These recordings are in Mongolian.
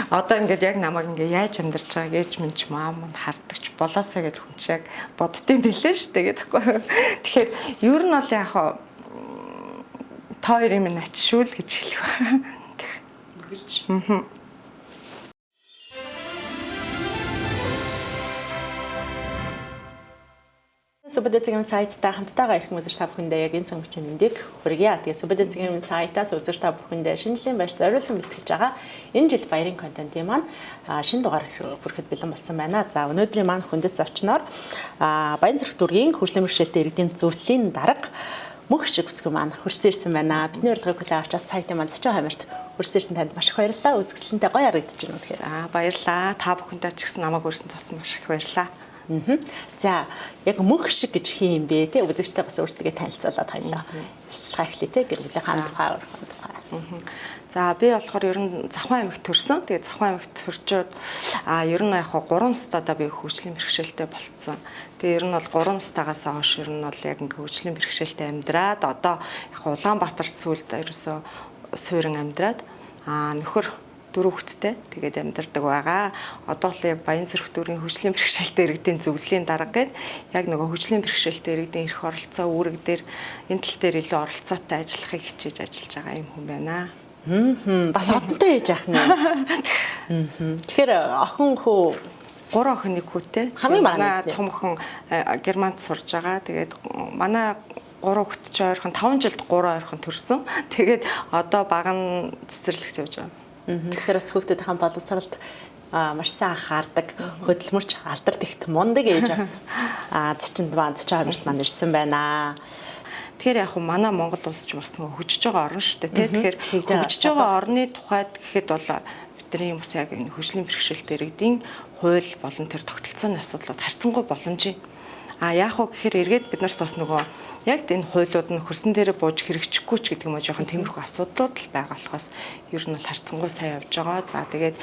Одоо ингээд яг намайг ингээд яаж амьдарч байгааг ээж минь ч маам минь хардагч болоосаа гэж хүн чи яг боддtiin билээ шүү дээ гэхгүй. Тэгэхээр ер нь бол яг та хоёрын минь ач шүү л гэж хэлэх байна. Үргэлж. Сүбэдэ цэгийн сайттай хамттайгаа ирэх үзэж та бүхэндээ яг энэ цаг мөчийн мэндийг хүргье. Тэгээ Сүбэдэ цэгийн сайтаас үзэж та бүхэндээ шинэ жилийн баяр зориулан бэлтгэж байгаа энэ жил баярын контентын маань шинэ дугаар хүрэхэд бэлэн болсон байна. За өнөөдрийн маань хүндэт зочноор Баянзүрх дүүргийн хөгжлийн бэрхшээлтэй иргэдийн зөвлөлийн дарга мөнх шиг өсгөн маань хүрэлцэн ирсэн байна. Бидний урилгыг хүлээн авч сайтын маань зочин хамаарт хүрэлцэн ирсэн танд маш их баярлалаа. Үзэсгэлэнтэй гоё харагдаж байна үнэхээр. За баярлалаа. Та бүхэндээ ч гэсэн намайг үрсэн тасан маш их баярлалаа. За яг мөнх шиг гэж хин юм бэ те үзэгчтэй бас өөрсдөө танилцуулаад хоёлаа. Ярилцлага эхлэе те гэр бүлийнхаа тухай, өөрийнхөө тухай. За би болохоор ер нь Завхан аймагт төрсөн. Тэгээд Завхан аймагт төрчөөд ер нь яг 3 настайдаа би хөгжлийн бэрхшээлтэй болцсон. Тэгээд ер нь бол 3 настайгаас хойш ер нь бол яг ингээ хөгжлийн бэрхшээлтэй амьдраад одоо яг Улаанбаатарт сүүлд ерөөсөө суурин амьдраад нөхөр 4 хүүхэдтэй тэгээд амьдардаг байгаа. Одоо л яг Баянзүрх дүүргийн хөгжлийн бэрхшээлтэй иргэдийн зөвлөлийн дарга гээд яг нөгөө хөгжлийн бэрхшээлтэй иргэдийн эрх оролцоо үүрэг дээр энэ тал дээр илүү оролцоотой ажиллахыг хичээж ажиллаж байгаа юм хүн байна. Бас одонтой ээж ах нэ. Тэгэхээр охин хүү 3 охин 1 хүүтэй. Хамгийн бага манай том охин Германд сурж байгаа. Тэгээд манай 3 хүүхэд чи ойрхон 5 жилд 3 ойрхон төрсөн. Тэгээд одоо бага нь цэцэрлэгт явж байгаа. Тэгэхээр бас хүүхдэд хаан боловсролд маш сайн анхаардаг, хөдөлмөрч, алдар тэгт мундаг ээж бас зочинд маань зочин хамарт маань ирсэн байна. Тэгэхээр яг манай Монгол улс ч бас хөгжиж байгаа орн шүү дээ, тий. Тэгэхээр хөгжиж байгаа орны тухайд гэхэд бол бидний бас яг энэ хөгжлийн бэрхшээлтэй иргэдийн хууль болон тэр тогтолцооны асуудлууд харьцангуй боломжийн. Яг уу гэхээр эргээд бид нарт бас нөгөө яг энэ хуулиуд нь хөрсөн дээрээ бууж хэрэгжихгүй ч гэдэг юм уу жоохон тиймэрхүү асуудлууд л байгаа болохоос ер нь бол харьцангуй сайн явж байгаа. За тэгээд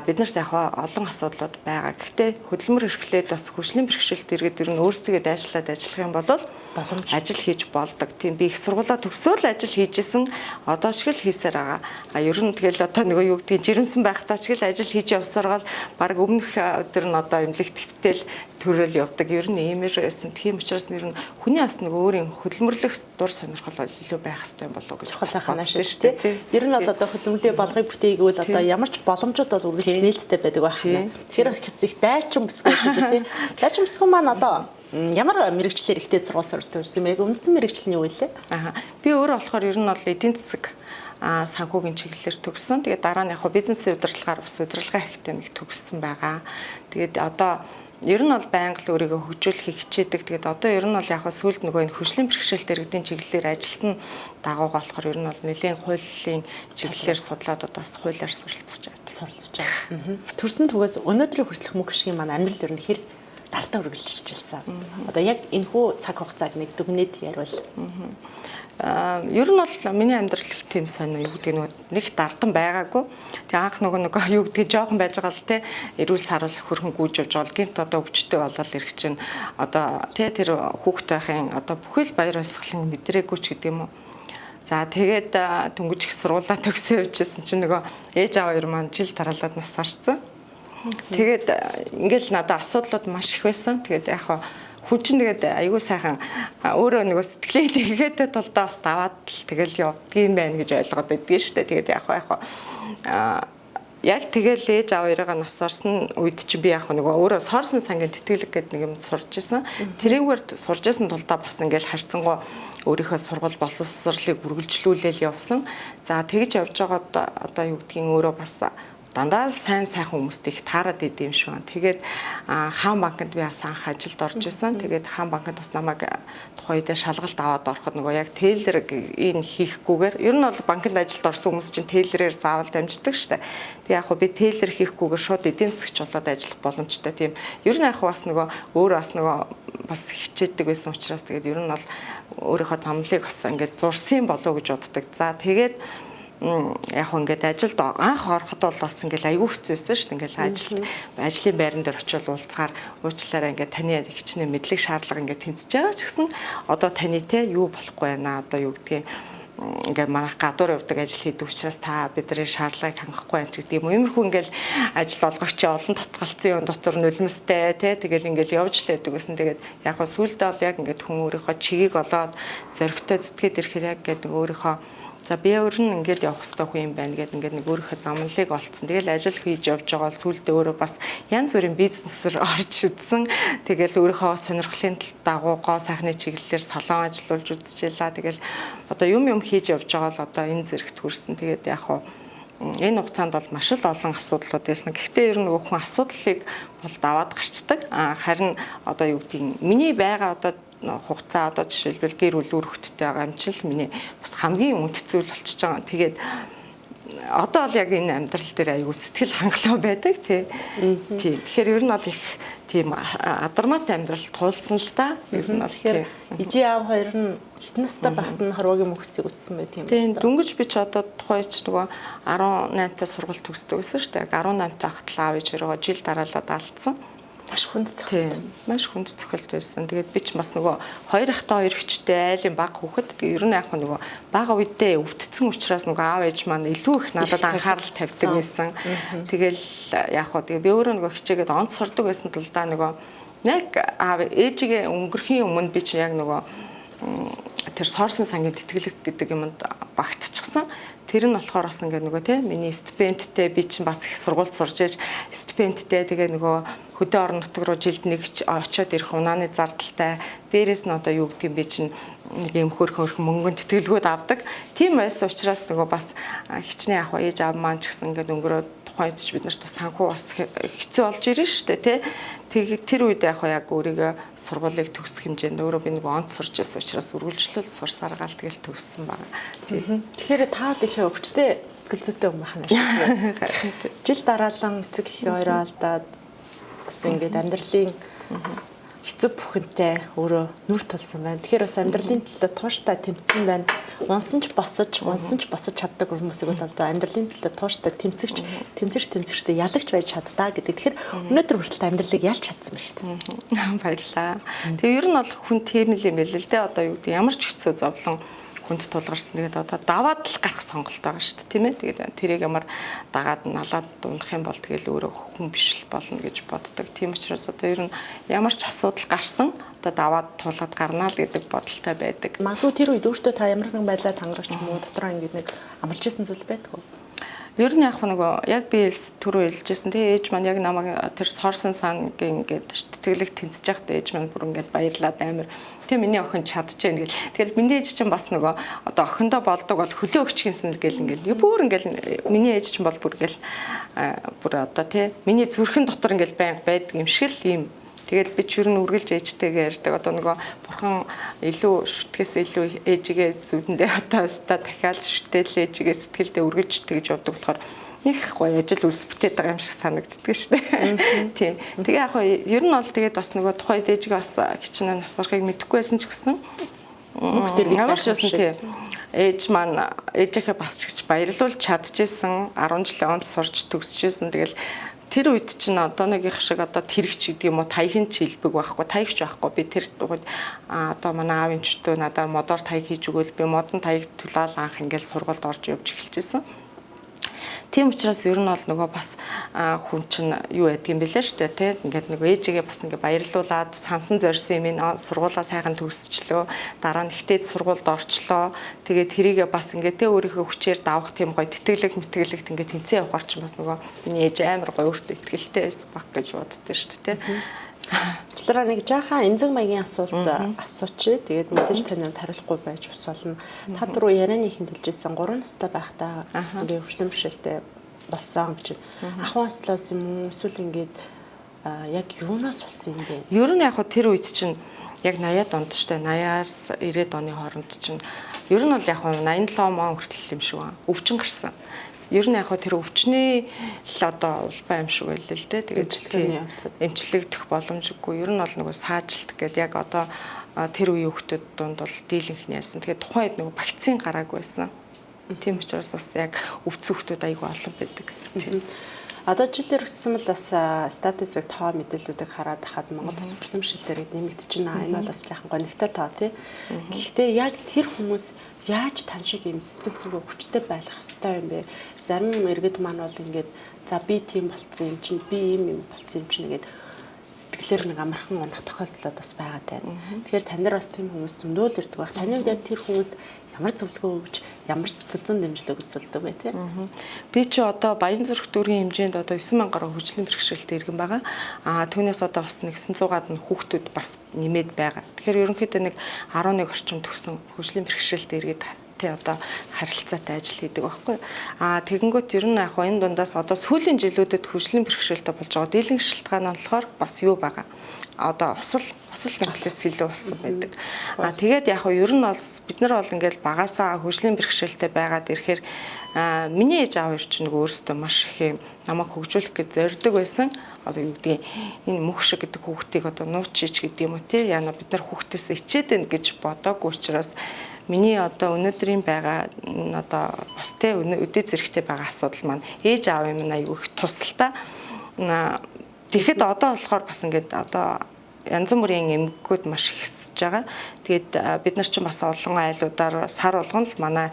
бид нарт яг олон асуудлууд байгаа. Гэхдээ хөдөлмөр эрхлээд бас хөгжлийн бэрхшээлтэй иргэд ер нь өөрсдөө дайчлаад ажиллах юм бол боломж ажил хийж болдог. Тийм би их сургуулаа төгсөөл ажил хийжсэн, одоо шиг л хийсээр байгаа. Ер нь тэгэл одоо нөгөө юу гэдгийг жирэмсэн байхдаа ч гэл ажил хийж явсаргаал баг өмнөх өдөр нь одоо эмнэлэг твтэл төрөл явдаг. Ер нь иймэр байсан. Тийм учраас ер нь хүний бас нэг өөрийн хөдөлмөрлөх дур сонирхол илүү байх хэрэгтэй болов уу гэж чухал байна шүү дээ. Ер нь бол одоо хөдөлмөрлийн болгыг бүтээгээвэл одоо ямар ч боломжууд бол үргэлж нээлттэй байдаг байх нь. Тэгэхээр бас их дайчин бүсгүй шүү дээ, тий. Дайчин бүсгүй маань одоо ямар мэрэгчлэр ихтэй сургууль сурч юм яг үндсэн мэрэгжил нь юу вэ? Би өөрөө болохоор ер нь бол эдийн засаг санхүүгийн чиглэлээр төгссөн. Тэгээд дараа нь яг бизнесийн удирдлагаар бас удирдлагын академик төгссөн байгаа. Тэгээд одоо ер нь бол байнга л өөрийгөө хөгжүүлэхийг хичээдэг. Тэгээд одоо ер нь бол яг сүүлд нөгөө энэ хөгжлийн бэрхшээлтэй иргэдийн чиглэлээр ажилласан дагуугаа болохоор ер нь бол нэлийн хуулийн чиглэлээр судлаад одоо бас хуулиар суралцж байгаа. Төрсөн түгээс өнөөдрийн хүртэлх мөнх шигийн маань амьдрал ер нь хэр дардаа үргэлжилсэн. Одоо яг энэ хүү цаг хугацааг нэг дүгнээд ярил. Ер нь бол миний амьдрал их тийм сонь юу гэдэг нь нэг дардан байгаагүй. Тэгээ анх нөгөө юу гэдгийг жоохон байж байгаа л те эрүүл саруул хөрхөн гүйж явж байгаа л гинт одоо өвчтөй болол ирэх чинь одоо те тэр хүүхэд байхын одоо бүхэл баяр баясгалан мэдрээгүй ч гэдэг юм уу. За тэгээд дөнгөж их сургуулаа төгсөө явжсэн чинь нөгөө ээж аав хоёр маань жил дараалаад нас барсан. Тэгээд ингээл надад асуудлууд маш их байсан. Тэгээд яг хаа хүн чинь тэгээд айгүй сайхан өөрөө нөгөө сэтгэлээ тэгээдээ тулдаа бас даваад л тэгэл явдгийм байх гэж ойлгоод байдгийн шүү дээ. Тэгээд яг яг тэгэл ээж аав хоёроо нас барсан үед чи би яг нөгөө өөрөө сорсон сангийн тэтгэлэг гэдэг нэг юм сурж исэн. Тэрийгээр сурж исэн тулдаа бас ингээл харьцангуй өөрийнхөө сургууль боловсролыг үргэлжлүүлээл явсан. За тэгж явж байгаад одоо юу гэдгийг өөрөө бас дандаа л сайн сайхан хүмүүстэй их таарад идэм юм шиг байна. Тэгээд хаан банкнд би бас анх ажилд орж исэн. Тэгээд хаан банкнд бас намайг тухайн үедээ шалгалт аваад ороход нөгөө яг тейлер энэ хийхгүйгээр ер нь бол банкнд ажилд орсон хүмүүс чинь тейлерээр заавал дамждаг шүү дээ. Тэгээд яг хөө би тейлер хийхгүйгээр шууд эдийн засгч болоод ажиллах боломжтой тийм. Ер нь яг хөө бас нөгөө өөрөө бас нөгөө бас хичээдэг байсан учраас тэгээд ер нь бол өөрийнхөө замлыг бас ингээд зурсан болов уу гэж боддог. За тэгээд яг хөө ингээд ажилд анх ороход бол бас ингээд айгүй хэцүү байсан шүү дээ. Ингээд ажлын байран дээр очиод уулзгаар уучлаарай ингээд таны хичнээн мэдлэг шаардлага ингээд тэнцэж байгаа ч гэсэн одоо таны те юу болохгүй байна одоо юу гэдгийг Ингээ манайх гадуур явдаг ажил хийдэг учраас та бидний шаардлагыг хангахгүй юм ч гэдэг юм. Иймэрхүү ингээл ажил олгогч олон татгалцсан юм дотор нулимстай тий, тэгэл ингээл явж л байдаг гэсэн. Тэгээд яг хөө сүүлдээ бол яг ингээд хүн өөрийнхөө чигийг олоод зоригтой зүтгээд ирэхээр яг ингээд өөрийнхөө за би өөр нь ингээд явах хэрэгтэй хүн юм байна гэдээ ингээд нэг өөрийнхөө замналыг олцсон. Тэгэл ажил хийж явж байгаа бол сүүлдээ өөрөө бас янз бүрийн бизнесээр орж үзсэн. Тэгэл өөрийнхөө сонирхлын дагуу гоо сайхны чиглэлээр салон ажиллуулж үзчихлээ. Тэгэл одоо юм юм хийж явж байгаа л одоо энэ зэрэгт хүрсэн. Тэгээд яг хуу энэ хугацаанд бол маш л олон асуудлууд байсан. Гэхдээ ер нь нөгөө хүн асуудлыг бол даваад гарчдаг. Харин одоо юу гэдгийг миний байгаа одоо хугацаа одоо жишээлбэл гэр бүл үр хөвгттэй байгаа юм чинь л миний бас хамгийн үнэт зүйл болчихж байгаа. Тэгээд одоо бол яг энэ амьдрал дээр аюул сэтгэл хангалуун байдаг тий. Тий. Тэгэхээр ер нь бол их тийм адармаатай амьдрал туулсан л да. Ер нь бол тэгэхээр ижи аав хоёр нь хэдэн настай байхад нь хорвоогийн мөхсийг үтсэн бай тийм үү? Дөнгөж би ч одоо тухайн ч нөгөө 18 та сургууль төгсдөг гэсэн шүү дээ. Яг 18 та хахад л аав ээж хоёроо жил дараалал алдсан. Маш хүнд цохилт. Маш хүнд цохилт байсан. Тэгээд би ч бас нөгөө хоёр ахтай хоёр эгчтэй айлын баг хүүхэд. Тэгээд ер нь яг нөгөө бага үедээ өвдсөн учраас нөгөө аав ээж маань илүү их надад анхаарал тавьдаг байсан. Тэгэл яг хөө тэгээ би өөрөө нөгөө хичээгээд онц сурдаг байсан тулдаа нөгөө яг аав ээжигээ өнгөрхийн өмнө би чи яг нөгөө тэр сорсон сангийн тэтгэлэг гэдэг юмд багтчихсан. Тэр нь болохоор бас ингээд нөгөө тий миний стипендтэй би чинь бас их сургуульд сурж ээж стипендтэй тэгээ нөгөө хөдөө орон нутг руу жилд нэг очиод ирэх унааны зардалтай дээрээс нь одоо юу гэдгийг би чинь нэг юм хөөрхөн мөнгөнд тэтгэлгүүд авдаг. Тийм байсан учраас нөгөө бас хичнээн яг ээж аав маань ч гэсэн ингээд өнгөрөөд тухайн үед ч бид нарт санхүү бас хэцүү болж ирнэ шүү дээ тий. Тэр үед яг яг өөрийгөө сургуулийг төгсөх хэмжээнд өөрөө би нэг онц сурч байсан учраас үргэлжлэл сурсаар гал тэгэл төгссөн байгаа. Тий. Тэгэхээр та л их өвчтэй сэтгэл зүйтэй хүн байна шүү. Жил дараалан эцэг эхийн хоёроо алдаад бас ингээд амьдралын хэцүү бүхэнтэй өөрөө нүр тулсан байна. Тэгэхээр бас амьдралын төлөө тууштай тэмцсэн байна. Унсан ч босож, унсан ч босож чаддаг хүмүүсийг бол одоо амьдралын төлөө тууштай тэмцэгч, тэмцэгч тэмцэгчтэй ялагч байж чаддаа гэдэг. Тэгэхээр өнөөдөр хүртэл амьдралыг ялж чадсан байна шүү дээ. Баярлалаа. Тэгээ ер нь бол хүн тийм л юм байл л дээ. Одоо юу гэдэг ямар ч хэцүү зовлон хүнд тулгарсан. Тэгээд одоо даваад л гарах сонголт байгаа шүү дээ, тийм ээ. Тэгээд тэрийг ямар дагаад налаад унах юм бол тэгэл өөрөө хүн биш л болно гэж боддог. Тийм учраас одоо ер нь ямар ч асуудал гарсан одоо даваад тулаад гарнаа л гэдэг бодолтой байдаг. Магадгүй тэр үед өөртөө та ямар нэгэн байдлаар тангарагч юм уу дотроо ингээд нэг амлаж исэн зүйл байдгүй. Ер нь яг нөгөө яг би түрүү хэлжсэн тий ээж маань яг намайг тэр сорсон сангийн ингээд тэтгэлэг тэнцэж байхдаа ээж маань бүр ингээд баярлаад амар тий миний охин чадчихээн гэл. Тэгэл миний ээж чинь бас нөгөө одоо охиндоо болдог бол хөлөө өгчгэнсэн л гэл ингээд бүр ингээд миний ээж чинь бол бүр гэл бүр одоо тий миний зүрхэн дотор ингээд байнга байдаг юм шиг л юм. Тэгэл би ч ер нь үргэлж ээжтэйгээ ярьдаг. Одоо нөгөө бурхан илүү шүтгэс илүү ээжигээ зүудэндээ одоо өстө дахиад шүтэл ээжигээ сэтгэлдээ үргэлж тэгж явдаг болохоор нэг гоё ажил үйлс бүтээд байгаа юм шиг санагддаг шүү дээ. Тийм. Тэгээ яг хоо ер нь бол тэгээд бас нөгөө тухайд ээжигээ бас хичнээн насархыг мэдэхгүй байсан ч гэсэн ямар ч байсан тий. Ээж маань ээжийнхээ бас ч гэж баярлуулж чадчихсан. 10 жилийн онд сурч төгсөжсэн. Тэгэл тэр үед чинь одоо нэг их шиг одоо тэрэгч гэдэг юм уу таяхын чилбэг байхгүй, таягч байхгүй. Би тэр дугуйд одоо манай аавын чөтөө надад модоор таяг хийж өгөөл би модон таяг төлөөл анх ингээл сургуульд орж явж эхэлжсэн. Тийм учраас ер нь бол нөгөө бас хүн чинь юу байдг юм бэлээ шүү дээ тий. Ингээд нөгөө ээжигээ бас ингээд баярлуулад сансан зорьсон юм ин сургуулаа сайхан төгсчлөө. Дараа нь ихтэй сургуульд орчлоо. Тэгээд тэрийгээ бас ингээд тий өөрийнхөө хүчээр давах тийм гоё тэтгэлэг мэтгэлэгт ингээд тэнцээ явахар чинь бас нөгөө миний ээж амар гоё өөртөө итгэлтэй байсан баг гэж боддоо шүү дээ тий. Уучлаарай нэг жаахан эмзэг маягийн асуулт асуучих. Тэгээд мэдээж тань хариулахгүй байж бас болно. Та түрүү ярианы ихэнд хэлжсэн 3 настай байхдаа ингээ өвчлөн бэрхшээлтэй болсон гэж. Ахуй ослоос юм уу эсвэл ингээд яг юунаас болсон юм бэ? Ер нь яг хөө тэр үед чинь яг 80-ад онд штэ 80-аас 90-ад оны хооронд чинь ер нь бол яг 87 он хүртэл юм шиг байна. Өвчин гарсан. Ер нь яг тэр өвчний л одоо улбай юм шиг байлаа л дээ. Тэгээд эмчлэгдэх боломжгүй. Ер нь бол нөгөө саажилт гэдэг яг одоо тэр үеийн хүүхдүүд дунд бол дийлэнх нь яасан. Тэгээд тухайн үед нөгөө вакцин гараагүй байсан. Тийм учраас бас яг өвцөн хүүхдүүд айгүй олон байдаг. Тийм. Одоо жилээр өтсөн л бас статистик тоо мэдээллүүдийг хараад хахад Монгол бас хөгжлийн бэрхшээлтэй иргэд нэмэгдэж байна. Энэ бол бас жаахан гонигтай тоо тий. Гэхдээ яг тэр хүмүүс яаж тань шиг юм сэтгэл зүгээ хүчтэй байх ёстой юм бэ? Зарим иргэд маань бол ингээд за би тийм болцсон юм чинь, би ийм юм болцсон юм чинь ингээд сэтгэлээр нэг амархан унах тохиолдлууд бас байгаад байна. Тэгэхээр тань нар бас тийм хүмүүс зөндөө л ирдэг байх. Таны хувьд яг тэр хүмүүст ямар зөвлөгөө өгч, ямар сэтгэл зүйн дэмжлэг үзүүлдэг вэ те? Би чи одоо Баянзүрх дүүргийн хэмжээнд одоо 9000 гаруй хөгжлийн бэрхшээлтэй иргэн байгаа. Түүнээс одоо бас 900 гадна хүүхдүүд бас нэмээд байгаа. Тэгэхээр ерөнхийдөө нэг 11 орчим төгсөн хөгжлийн бэрхшээлтэй иргэд тий одоо харилцаатай ажил хийдэг байхгүй. Тэгэнгүүт ер нь яг энэ дундаас одоо сүүлийн жилүүдэд хөгжлийн бэрхшээлтэй болж байгаа дийлэнх шалтгаан нь болохоор бас юу байгаа. Одоо осол гэмтлээс илүү болсон байдаг. Тэгээд яг ер нь бол бид нар бол ингээл багасаа хөгжлийн бэрхшээлтэй байгаад ирэхээр миний ээж аав хоёр чинь нөгөө өөрсдөө маш их юм намайг хөгжүүлэх гэж зорддог байсан. Одоо юу гэдгийг энэ мөх шиг гэдэг хүүхдийг одоо нуучиж гэдэг юм уу тий яна бид нар хүүхдээс ичээд байна гэж бодоогүй учраас миний одоо өнөөдрийн байгаа одоо бас тэ өдөө зэрэгтэй байгаа асуудал маань ээж аав юм айгүй их тусалтай. Тэгэхэд одоо болохоор бас ингээд одоо янз бүрийн эмгэгүүд маш ихсэж байгаа. Тэгээд бид нар чинь бас олон айлуудаар сар болгон л манай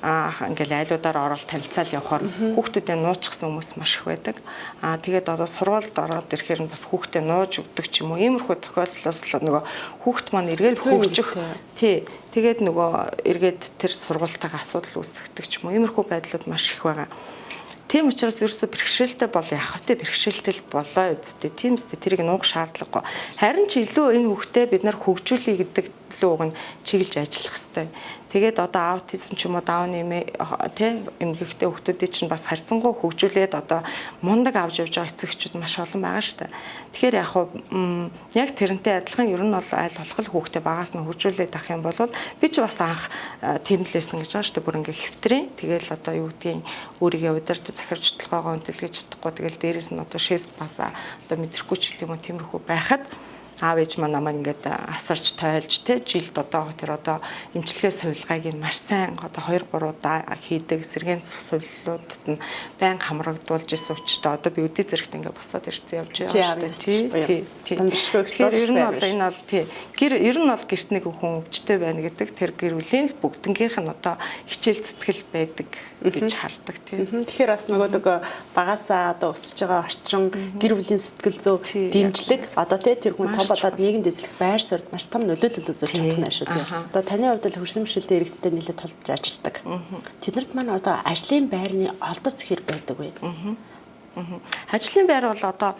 ингээл айлуудаар ороод танилцаал явхаар хүүхдүүдэд нуучсан хүмүүс маш их байдаг. Тэгээд одоо сургуульд ороод ирэхээр нь бас хүүхдэд нууж өгдөг ч юм уу. Иймэрхүү тохиолдлоос л нөгөө хүүхд маань эргээд хөгжих. Тий. Тэгээд нөгөө эргээд тэр сургуультайгаа асуудал үүсгдэг ч юм уу. Иймэрхүү байдлууд маш их байгаа. Тийм учраас ерөөсө бэрхшээлтэй бол яах вэ? Бэрхшээлтэй л болоо үсттэй. Тийм үстэй тэрийг нуух шаардлагагүй. Харин ч илүү энэ хүүхдээ бид нар хөгжүүлэе гэдэг лүү уг нь чиглэж ажиллах хэрэгтэй. Тэгээд одоо аутизм ч юм уу даун тий эмгэгтэй хүүхдүүдийг чинь бас харьцангуй хөгжүүлээд одоо мундаг авч явж байгаа эцэгчүүд маш олон байгаа шүү дээ. Тэгэхээр яг хуу яг тэрнтэй адилхан ер нь бол аль болох л хүүхдээ багаас нь хөгжүүлээд авах юм бол би ч бас анх тэмдэглэсэн гэж байгаа шүү дээ. Бүр ингээ хэвтрийн. Тэгэл одоо юу гэдгийг өөрийгөө удирдах захирч чадлагаагаа үнэлгэж чадахгүй тэгэл дээрэс нь одоо шээс бас одоо мэдрэхгүй ч гэдэг юм уу тиймэрхүү байхад аав ээж маань намайг ингээд асарч тойлж те жилд одоо тэр одоо эмчилгээ сувилгааг нь маш сайн одоо 2 3 удаа хийдэг сэргээн сувиллуудад нь байнга хамрагдуулж исэн учиртай одоо би өдөө зэрэгт ингээд босоод ирсэн явж байгаа шүү дээ. Тий, тий. Тэгэхээр ер нь бол энэ бол тий гэр ер нь бол гэрт нэг хүн өвчтэй байна гэдэг тэр гэр бүлийн бүгднгийнх нь одоо хичээл зүтгэл байдаг гэж хардаг тий. Тэгэхээр бас нөгөө багасаа одоо өсөж байгаа орчин гэр бүлийн сэтгэл зүй дэмжлэг одоо тий тэр хүн том болоод нийгэмд эзлэх байр суурьд маш том нөлөөлөл үзүүлж чадах нь шүү тий. Одоо таны хувьд л хөгжлийн бэрхшээлтэй иргэдтэй нэлээд тулдж ажилладаг. Тэднэрт маань одоо ажлын байрны олдоц хэр байдаг вэ? Ажлын байр бол одоо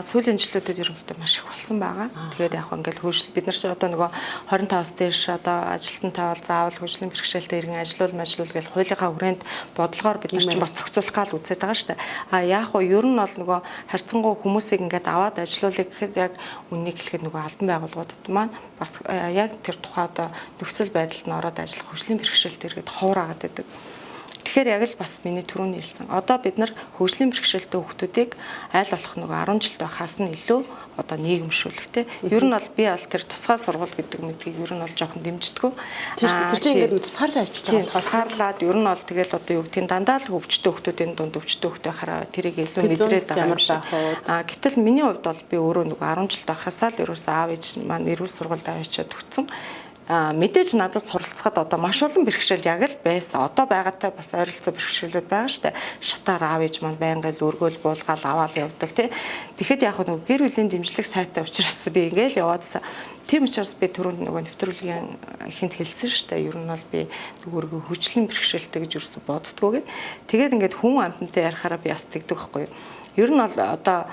сүүлийн жилүүдэд ерөнхийдөө маш их болсон байгаа. Тэгээд яг ингээл хөгжил бид нар чи одоо нөгөө 25-аас дээш одоо ажилтнтай бол заавал хөгжлийн бэрхшээлтэй иргэн ажиллуул мажлуул гэж хуулийнхаа хүрээнд бодлогоор бид нар чи бас зохицуулах гал үзээд байгаа шүү дээ. А яг уу ер нь бол нөгөө харьцангуй хүмүүсийг ингээд аваад ажиллуулъя гэхэд яг үннийг хэлэхэд нөгөө албан байгууллагуудад маань бас яг тэр тухай одоо нөхцөл байдалд нь ороод ажиллах хөгжлийн бэрхшээлтэй иргэд ховор агаад байдаг. Тэгэхээр яг л бас миний түрүүний хэлсэн. Одоо бид нар хөгжлийн бэрхшээлтэй хүүхдүүдийг аль болох нөгөө 10 жилд байхаас нь илүү одоо нийгэмшүүлэх те. Ер нь бол би бол тэр тусгай сургууль гэдэг мэдгийг ер нь бол жоохон дэмждэггүй. Тэр чинь ингээд тусгаарлаа ажиллаж байгаа болохоор тусгаарлаад ер нь бол тэгэл одоо юу гэдгийг дандаа л өвчтөе хүүхдүүдийн дунд өвчтөе хүүхд байхаараа тэрийг илүү мэдрээд байгаа юм шиг. Гэтэл миний хувьд бол би өөрөө нөгөө 10 жилд байхасаа л ерөөсөө аав ээж маань эрүүл сургуульд авчиад өгсөн. Мэдээж надад суралцахад одоо маш олон бэрхшээл яг л байсан. Одоо байгаатай бас ойролцоо бэрхшээлүүд байгаа штэ. Шатаар аав ээж маань байнга л өргөөл буулгаал аваал явдаг тий. Тэгэхэд яг нөгөө гэр бүлийн дэмжлэг сайтай учраас би ингээл яваадсан. Тийм учраас би түрүүнд нөгөө нэвтрүүлгийн ихэнд хэлсэн штэ. Ер нь бол би нөгөө хөгжлийн бэрхшээлтэй гэж юусэн боддгоо гэд. Тэгээд ингээд хүн амьтантай ярихаараа би бас тэгдэг байхгүй юу. Ер нь бол одоо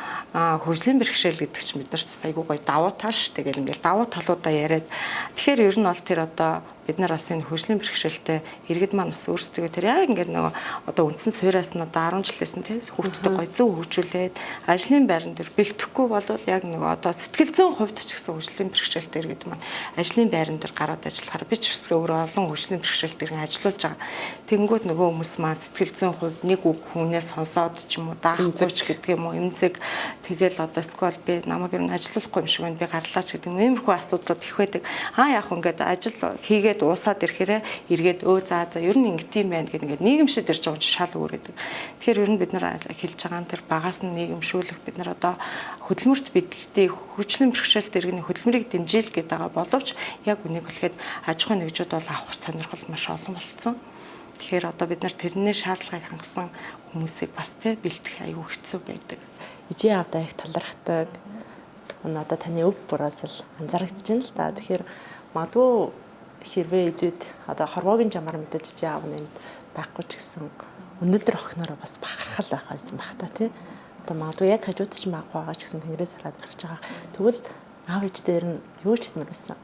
хөгжлийн бэрхшээл гэдэг чинь бид нарт бас айгүй гоё давуу тал шүү дээ. Ингээл ингээл давуу талуудаа яриад. Тэгэхээр ер нь бол тэр одоо бид нар бас энэ хөгжлийн бэрхшээлтэй иргэд маань бас өөрсдөө тэр яг ингээд нөгөө одоо үндсэн суураас нь одоо 10 жилээс нь тий хүүхдүүдэд гоё зөв хөгжүүлээд ажлын байран дээр бэлтгэхгүй болвол яг нөгөө одоо сэтгэл зүйн хувьд ч гэсэн хөгжлийн бэрхшээлтэй иргэд маань ажлын байран дээр гараад ажиллахаар би ч гэсэн өөрөө олон хөгжлийн бэрхшээлтэй иргэн ажиллуулж байгаа. Тэнгүүд нөгөө хүмүүс маань сэтгэл зүйн хувьд нэг үг хүнээс сонсоод ч юм уу даахгүй ч гэдэг юм уу, эмзэг тэгэл одоо эсвэл би намайг ер нь ажилуулахгүй юм шиг байна, би гарлаач гэдэг юм, иймэрхүү асуудлууд их байдаг. Аа яг ингээд ажил хийгээд уусаад ирэхээрээ эргээд өө за за ер нь ингэдэм байна гэдэг ингээд нийгэмшид ирж байгаа юм чи шал өөр гэдэг. Тэгэхээр ер нь бид нар хэлж байгаа нь тэр багаас нь нийгэмшүүлэх, бид нар одоо хөдөлмөрт бэлдэлтийг хөгжлийн бэрхшээлт иргэний хөдөлмөрийг дэмжийл гэдэг байгаа боловч яг үнийг хэлэхэд аж ахуйн нэгжүүд бол авах сонирхол маш олон болцсон. Тэгэхээр одоо бид нар тэрний шаардлагыг хангасан хүмүүсийг бас тэ бэлтгэх аюу хэцүү байдаг. Ижийн аавдаа их талархдаг. Одоо таны өв бураас л анзаарэгдэж байна л да. Тэгэхээр магадгүй хэрвээ идэд одоо хорвоогийн жамаар мэдээж ижийн аав нь энд байхгүй ч гэсэн өнөөдөр охиноороо бас бахархал байх байсан байх та тий. Одоо магадгүй яг хажууд ч магадгүй байгаа ч гэсэн тэнгэрээс хараад гарч байгаа. Тэгвэл аав ээж дээр нь юу ч хэлмээр байсан.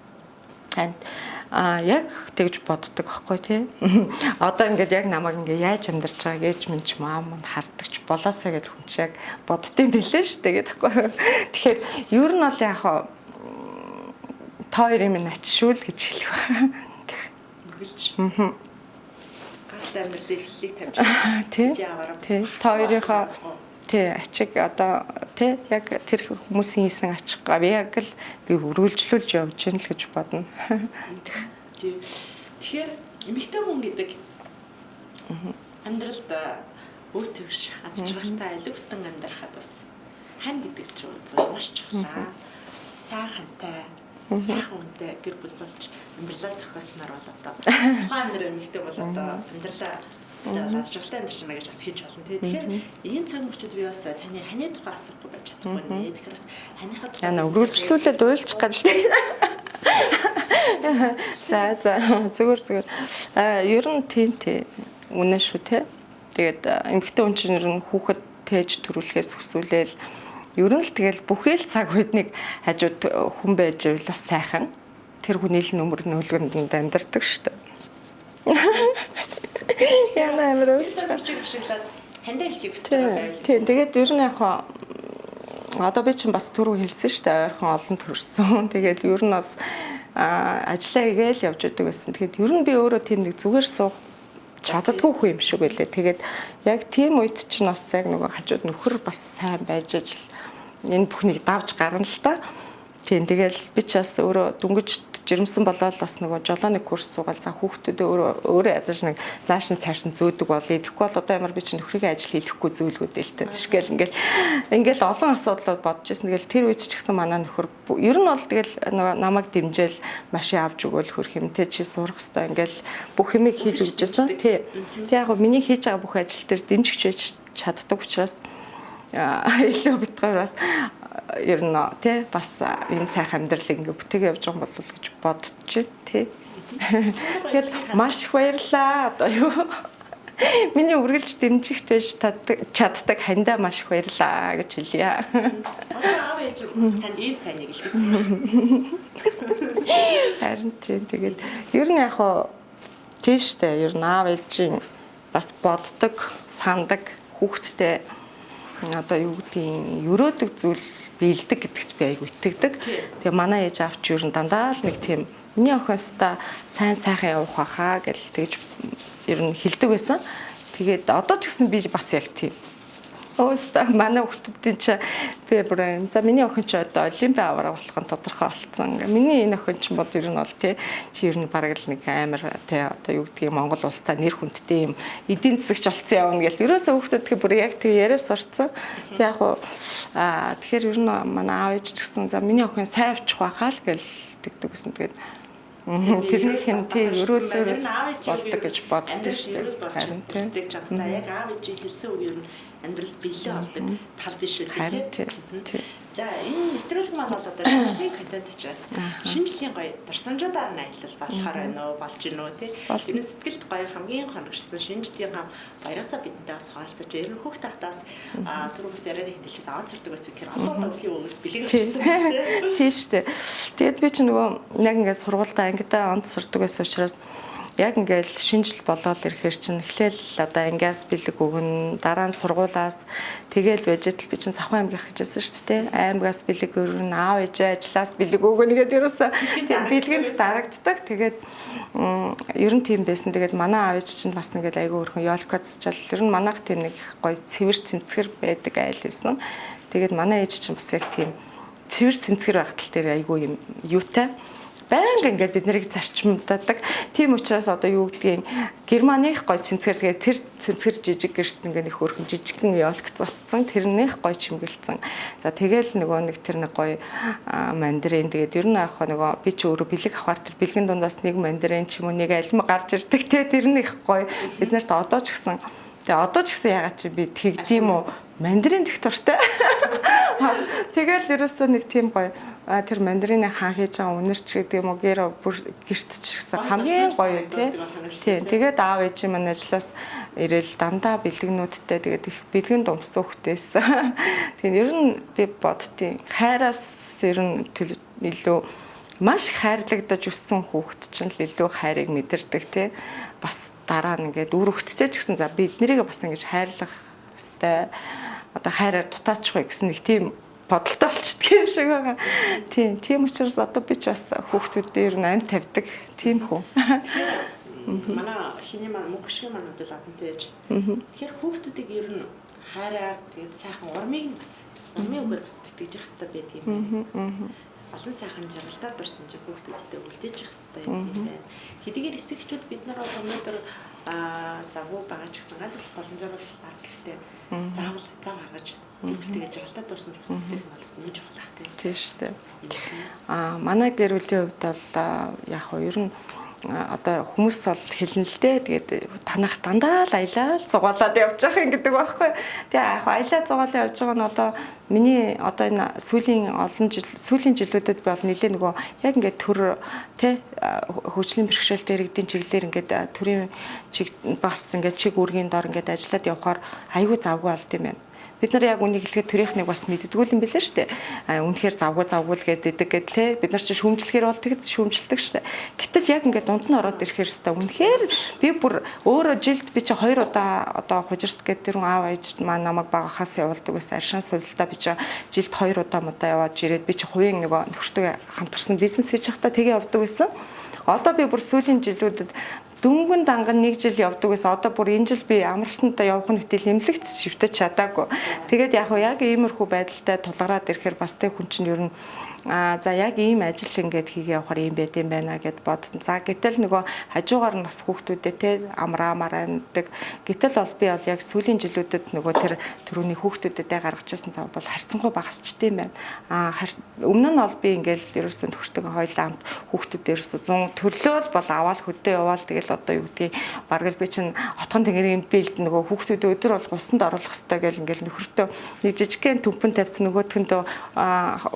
Аа яг тэгж боддог аахгүй тий. Одоо ингээд яг намайг ингээд яаж амьдарч байгааг ээж минь ч маам минь хардаг ч болоосаа гэж хүн чи яг боддtiin билээ шүү дээ гэдэг аахгүй. Тэгэхээр ер нь бол яг та хоёрын минь ачшүүл гэж хэлэх байна. Үргэлж. Гал амьдралын эхлэлийг тавьж байгаа. Тий. Та хоёрынхоо тий ачиг одоо тий яг тэр хүмүүсийн хийсэн ачиг яг л би үргэлжлүүлж явж гин л гэж бодно. Тэгэхээр эмэгтэй хүн гэдэг амьдралд өв твш аз жаргалтай алиг бүтэн амьдрахад бас хань гэдэг зүйл маш чухал. Сайн хантай, сайхан хүнтэй гэр бүл болж амьдралаа зохиосноор бол одоо тухайн амьдрал эмэгтэй бол одоо амьдралаа аз жаргалтай амьдарч байна гэж бас хэлж болно тий. Тэгэхээр энэ цаг мөчид би бас таны ханы тухай асуухгүй байж чадахгүй нэ. Тэгэхээр бас ханыхаа тухай яна үргэлжлүүлээд уйлчих гад шүү дээ. За за зүгээр зүгээр. Аа ер нь тийм тий. Үнэн шүү тий. Тэгээд эмэгтэй хүн чинь ер нь хүүхэд тээж төрүүлэхээс хүсүүлээл ер нь л тэгэл бүхэл цаг үед нэг хажууд хүн байж байвал бас сайхан. Тэр хүний л нүмер нөлгөнд амьдардаг шүү дээ. Яна амар уйлчих. Ашиглаад хандаа хэлхийг хүсэж байгаа байл. Тийм тэгээд ер нь яг одоо би чинь бас түрүү хэлсэн шүү дээ, ойрхон олон төрсөн. Тэгээд ер нь бас ажиллаа хийгээл явж идэг байсан. Тэгээд ер нь би өөрөө тийм нэг зүгээр суух чаддаггүй хүн юм шиг байлээ. Тэгээд яг тийм үед чинь бас яг нөгөө хажууд нөхөр бас сайн байж ижил энэ бүхнийг давж гарна л та. Тийм тэгэл би ч бас өөрөө дөнгөж жирэмсэн болоод бас нөгөө жолооны курс суугаал за хүүхдүүдээ өөрөө өөрөө ядаж нэг нааш нь цааш нь зөөдөг болъё. Тэгэхгүй бол одоо ямар би чинь нөхрийгээ ажил хийхгүй зүйлгүүд л та. Тэшгээл ингээл олон асуудлууд бодож ирсэн. Тэгэл тэр үед ч гэсэн манай нөхөр ер нь бол тэгэл нөгөө намайг дэмжээл машин авч өгөөл хөрх юм те чи сурах хэвээр ингээл бүх юмыг хийж өгч байсан. Тий. Тэг яг миний хийж байгаа бүх ажил төр дэмжигч байж чаддаг учраас илүү битгаар бас ер нь тий бас энэ сайхан амьдралыг ингээ бүтээгээ явж байгаа юм болов уу гэж бодож тий. Тэгэл маш их баярлаа. Одоо юу миний үргэлж дэмжигч байж чаддаг хандаа маш их баярлаа гэж хэлье. Одоо аав ээж танд ийм сайн нэг хэлсэн. Харин тий тэгээд ер нь яг хуу тий штэ ер нь аав ээжийн бас боддог, сандаг хүүхдтэй одоо юу гэдгийг өрөөдөг зүйл биелдэг гэдэгт би айгу итгэдэг. Тэгээ манай ээж аав чи ер нь дандаа л нэг тийм миний охинстаа сайн сайхан явах байхаа гэл тэгж ер нь хэлдэг байсан. Тэгээд одоо ч гэсэн би бас яг тийм. Өөстөө манай хүүхдүүдийн чи би бүр за миний охин чи одоо олимпийн аварга болох нь тодорхой болцсон. Миний энэ охин чи бол ер нь бол тий чи ер нь бараг л нэг амар тий одоо юу гэдгийг Монгол улстай нэр хүндтэй юм эдийн засагч болцсон явна гэл. Ерөөсөө хүүхдүүд бүр яг тэг яриа сурцсан. Тэг яг уу тэгэхээр ер нь манай аав ээж ч гэсэн за миний охин сайн авчих байхаа л гэл тэгдэг гэсэн. Тэгээд тэрнийх нь тий өрөөлөөр болдог гэж боддоо шүү дээ. Харин тий. Яг аав ээжийн хэлсэн үг ер нь амьдрал бэлээ олдог тал биш үү тий. За энэ нэвтрүүлэг маань бол одоо шинэ жилийн контент учраас шинэ жилийн гоё дурсамжуудаар нь аялал болохоор байна уу болж гин үү тий. Энэ сэтгэлд гоё хамгийн хоногшсон шинэ жилийн баяраасаа бидэнтэй бас хуваалцаж ер нь хүүхд тахтаас түр бас ярианы хэлчихсэн аваад сурдаг байсан гэхээр олон удаа өвлийн өгөөс бэлэг авчихсан тий. Тий шүү дээ. Тэгээд би чи нөгөө яг ингээд сургуультай ангидаа онц сурдаг байсан учраас Яг ингээл шинэ жил болоод ирэхээр чинь эхлээл одоо ангиас бэлэг өгнө, дараа нь сургуулаас тэгэл байж тал би чинь Савхан аймгийнх гэжсэн шүү дээ. Аймгаас бэлэг өгнө, аав ээжээ ажлаас бэлэг өгнө гэдэг ерөөсөө тийм бэлгэнд дарагддаг. Тэгээд ер нь тийм байсан. Тэгээд манай аав ээж чинь бас ингээл айгүй өрхөн ёлко засчаал. Ер нь манайх тийм нэг их гоё цэвэр цэмцгэр байдаг айл байсан. Тэгээд манай ээж чинь бас яг тийм цэвэр цэмцгэр байх тал дээр айгүй юм юутай байнга ингээд бид нарыг зарчимддаг. Тийм учраас одоо юу гэдгийг Германых гой цэмцгэр тэгээд тэр цэмцгэр жижиг гэрт ингээд нэг хөөрхөн жижигхэн ёлк засцсан тэрнийх гой чимгэлцэн. За тэгэл нөгөө нэг тэр нэг гой мандарин тэгээд ер нь яг нөгөө би чи өөрөө бэлэг авахар тэр бэлгэн дундаас нэг мандарин ч юм уу нэг алим гарч ирдэг те тэр нэг гой бид нарт одоо ч гэсэн тэгээ одоо ч гэсэн ягаад чи би тэгдэм үү мандарин тех дуртай. Тэгэл ерөөсөө нэг тийм гоё тэр мандарины хаан хийж байгаа үнэрч гэдэг юм уу гэр бүр гэрт ч гэсэн хамгийн гоё тий. Тийм. Тэгээд аав ээж маань ажлаас ирээл дандаа бэлгнүүдтэй тэгээд их бэлгэн думсан хүүхдээсэн. Тэгээд ер нь би боддtiin хайраас ер нь илүү маш их хайрлагдаж өссөн хүүхэд чинь л илүү хайрыг мэдэрдэг тий. Бас дараа нь ингээд үр хөвгттэй ч гэсэн за бид нарыг бас ингэж хайрлах ёстой. Одоо хайраар дутаачих вэ гэсэн нэг тийм бодолтой болчдөг юм шиг байгаа. Тийм, тийм учраас одоо би ч бас хүүхдүүдээ ер нь амь тавьдаг тийм хүн. Манай хиний маань мөнгө шиг маань бол адантай ээж. Тэгэхээр хүүхдүүдийг ер нь хайраар тэгээд сайхан урмыг нь бас урмын үгээр бас тэтгэж явах хэрэгтэй байдаг юм байна. Олон сайхан жаргалтай дурсан чи хүүхдүүдтэй үлдээж явах хэрэгтэй юм байна. Хэдийгээр эцэг эхчүүд бид нар бол өнөөдөр завгүй байгаа ч гэсэн аль болох боломжоор бол баг гэртээ заавал зав гаргаж гэр бүлтэйгээ жаргалтай дурсан ч бас болсон нь чухал ах тийм. Тийм шүү дээ. Манай гэр бүлийн хувьд бол яг хөө ер нь одоо хүмүүс бол хэлнэ л дээ. Тэгээд танах дандаа л аялал зугаалаад явж байгаа юм гэдэг байхгүй. Тэгээ яг аялал зугаалаад явж байгаа нь одоо миний одоо энэ сүүлийн олон жил сүүлийн жилүүдэд би бол нэлээ нөгөө яг ингээд төр тэ хөгжлийн бэрхшээлтэй иргэдийн чиглэлээр ингээд төрийн чиг бас ингээд чиг үүргийн дор ингээд ажиллаад явхаар айгүй завгүй болд юм байна. Бид нар яг үнийг хэлэхэд төрийнхнийг бас мэддэггүй юм билээ шүү дээ. Үнэхээр завгүй завгүй л гэдэг гэдэг те. Бид нар чинь шүүмжлэхээр бол тэгж шүүмжилдэг шүү дээ. Гэтэл яг ингээд дунд нь ороод ирэхээр өстой үнэхээр би бүр өөрөө жилд би чи 2 удаа одоо хужирт гэдэг тэр аав ээж маань намайг багахаас явуулдаг байсан. Аршин сувилдаа би чи жилд 2 удаа мудаа яваад ирээд би чи хувийн нөгөө нөхөртөө хамтарсан бизнес хийж байхдаа тэгээ явдаг байсан. Одоо би бүр сүүлийн жилүүдэд дөнгөн данган нэг жил явдаг гэсэн. Одоо бүр энэ жил би амралтандаа явах нь хөтөл эмнэлэгт шивтэж чадаагүй. Тэгээд яг яг иймэрхүү байдалтай тулгараад ирэхээр бас тэг хүн чинь ер нь за яг ийм ажил ингээд хийгээ явахаар ийм байд юм байна гэд бодсон. За гэтэл нөгөө хажуугаар нь бас хүүхдүүдээ те амраамаар амьдаг. Гэтэл бол би бол яг сүүлийн жилүүдэд нөгөө тэр төрөний хүүхдүүдэд гаргаж ирсэн зав бол харьцангуй багасчтай юм байна. Өмнө нь бол би ингээд ерөөсөн төхөртөг хоёлаа амт хүүхдүүдээ ерөөсөн 100 төрлөөл бол аваад хөдөө яваал тэгэл одоо юу гэдгийг бараг л би чинь отхон тэнгэрийн бэлд нөгөө хүүхдүүдээ өдөр бол гусанд оруулах хэрэгтэй гэл ингээд нөхөртөө нэг жижигхэн төмпөн тавьсан нөгөөтгөндөө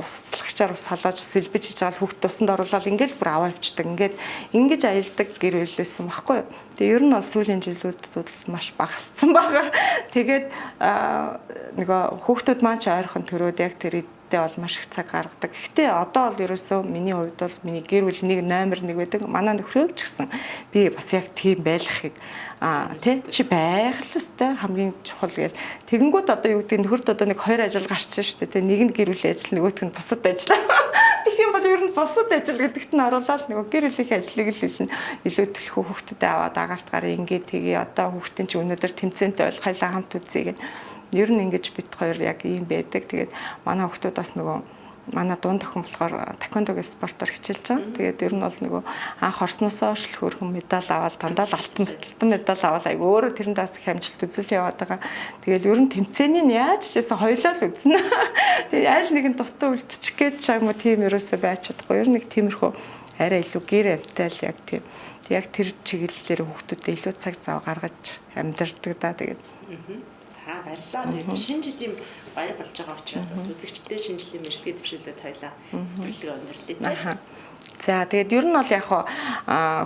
услагчаар ус салааж сэлбэж хийж байгаа хүүхд тусанд оруулаад ингээл бүр аваа явчихдаг. Ингээд ингэж аялдаг гэр бүл байсан байхгүй юу. Тэгээ ер нь бол сүүлийн жилүүдэд бол маш багассан байгаа. Тэгээд нөгөө хүүхдүүд маань ч ойрхон төрөөд яг тэр эдтэй бол маш их цаг гаргадаг. Гэхдээ одоо бол ерөөсөө миний хувьд бол миний гэр бүл нэг номер 1 байдаг. Манай нөхрөө ч гэсэн би бас яг тийм байлгахыг тий чи байх л өстой хамгийн чухал гэл. Тэгэнгүүт одоо юу гэдэг нөхөрт одоо нэг хоёр ажил гарч шүү дээ. Тий нэг нь гэр бүлийн ажил, нөгөөх нь бусад ажил. Тэгэх юм бол ер нь бусад ажил гэдэгт нь оруулаад нөгөө гэр бүлийн ажлыг л илүү төлхөө хүүхдэд аваад агарт гараа ингээд тгий одоо хүүхдийн чи өнөөдөр тэмцээнтэй бол хоёлаа хамт үзье гэх. Ер нь ингэж бит хоёр яг ийм байдаг. Тэгээд манай хүүхдүүд бас нөгөө манай дунд охин болохоор таквондогийн спортоор хичээлж байгаа. Тэгээд ер нь бол нөгөө анх орсноосоо л хөөрхөн медаль аваад дандаа л алтан медаль аваад айгу өөрөө тэрэнд бас их амжилт үзүүл яваад байгаа. Тэгээд ер нь тэмцээний нь яаж ч байсан хоёлоо л үзнэ. Тэгээд аль нэгэн дутуу үлдчих гэж юм уу тийм ерөөсөө байж чадахгүй. Ер нь нэг тиймэрхүү арай илүү гэр амьтай л яг тийм. Яг тэр чиглэлээр хүүхдүүдэд илүү цаг зав гаргаж амьдардаг да. Тэгээд баярлалаа. Тэгээд шинэ жилийн баяр болж байгаа учраас бас үзэгчдээ шинэ жилийн мэдлэгээ дэвшүүлээд хоёлаа нэвтрүүлгээ өндөрлөе. За тэгээд ер нь бол яг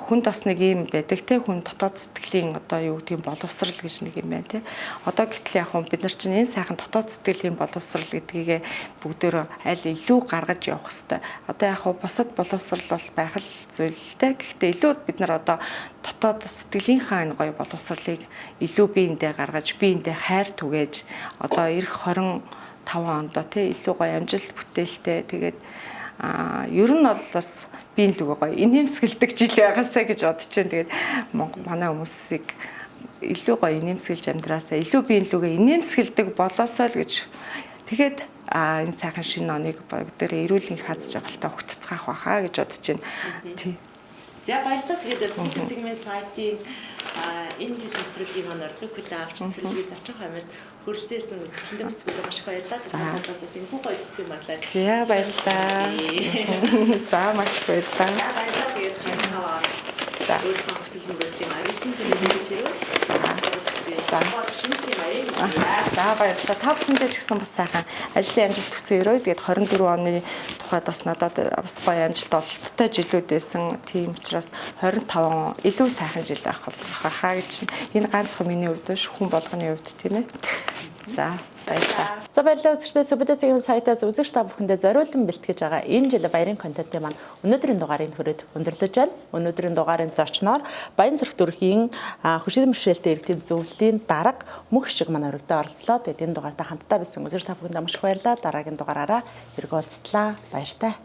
хүнд бас нэг юм байдаг те, хүн дотоод сэтгэлийн одоо юу гэдгийг боловсрал гэж нэг юм байна те. Одоо гэтэл яг бид нар чинь энэ сайхан дотоод сэтгэлийн боловсрал гэдгийг бүгдөө аль илүү гаргаж явах хэвээр. Одоо яг бусад боловсрал бол байх л зүйл те. Гэхдээ илүү бид нар одоо дотоод сэтгэлийнхаа энэ гоё боловсралыг илүү биендээ гаргаж, биендээ хайр түгээж одоо ирэх 25 онд те илүү гоё амжилт бүтээлтэй. Тэгээд ер нь бол бас би л үгүй гоё инээмсэгэлдэг жил байгаасаа гэж бодож байна. Тэгээд манай хүмүүсийг илүү гоё инээмсэгэлж амьдраасаа, илүү би л үгүй инээмсэгэлдэг болоосоо л гэж. Тэгээд энэ сайхан шинэ оныг бүгдээрээ эрүүл хаз жаргалтай өгтцгаах байхаа гэж бодож байна. Тий. За баярлалаа. Тэгээд Сүбэдэ сайтын энэ жил нэвтрүүлгийн маань орлогыг хүлээн авч нэвтрүүлгийг зочин хомид хүрэлцээсэн үзэсгэлэнтэй бүсгүйдээ маш их баярлалаа. За. Талаас энэ гоё цэцэг маглаа. За баярлалаа. За маш их баярлалаа. За баярлалаа. Тэгээд 25 За. өөрийнхөө хүсэл мөрөөдлийн аюултай төлөвлөгөө хэрэг. За. За. Шинжлэх маяг. За баярлалаа. Та бүхэндээ ч гэсэн бас сайхан ажлын амжилт хүсэн өрөө. Тэгээд 24 оны тухайд бас надад бас гоё амжилт ололттой жилүүд байсан. Тийм учраас 25 он илүү сайхан жил байх болох хаа гэж. Энэ ганцхан миний хувьд биш, хүн болгоны хувьд тийм ээ. За баярлалаа. За баярлалаа үзэгчдээ. Сүбэдэ цэгийн сайтаас үзэгч та бүхэндээ зориулан бэлтгэж байгаа энэ жил баярын контентын маань өнөөдрийн дугаарыг хүрээд өндөрлөж байна. Өнөөдрийн дугаарын зочноор Баян-Зүрх дүүргийн хүчний мөршөлтэй иргэдийн зөвлөлийн дарга мөх шиг манай өргөдөө оролцлоо. Тэгээд энэ дугаартаа хамтдаа байсан үзэгч та бүхэндээ маш их баярлалаа. Дараагийн дугаараараа эргэн уулзтлаа. Баяртай.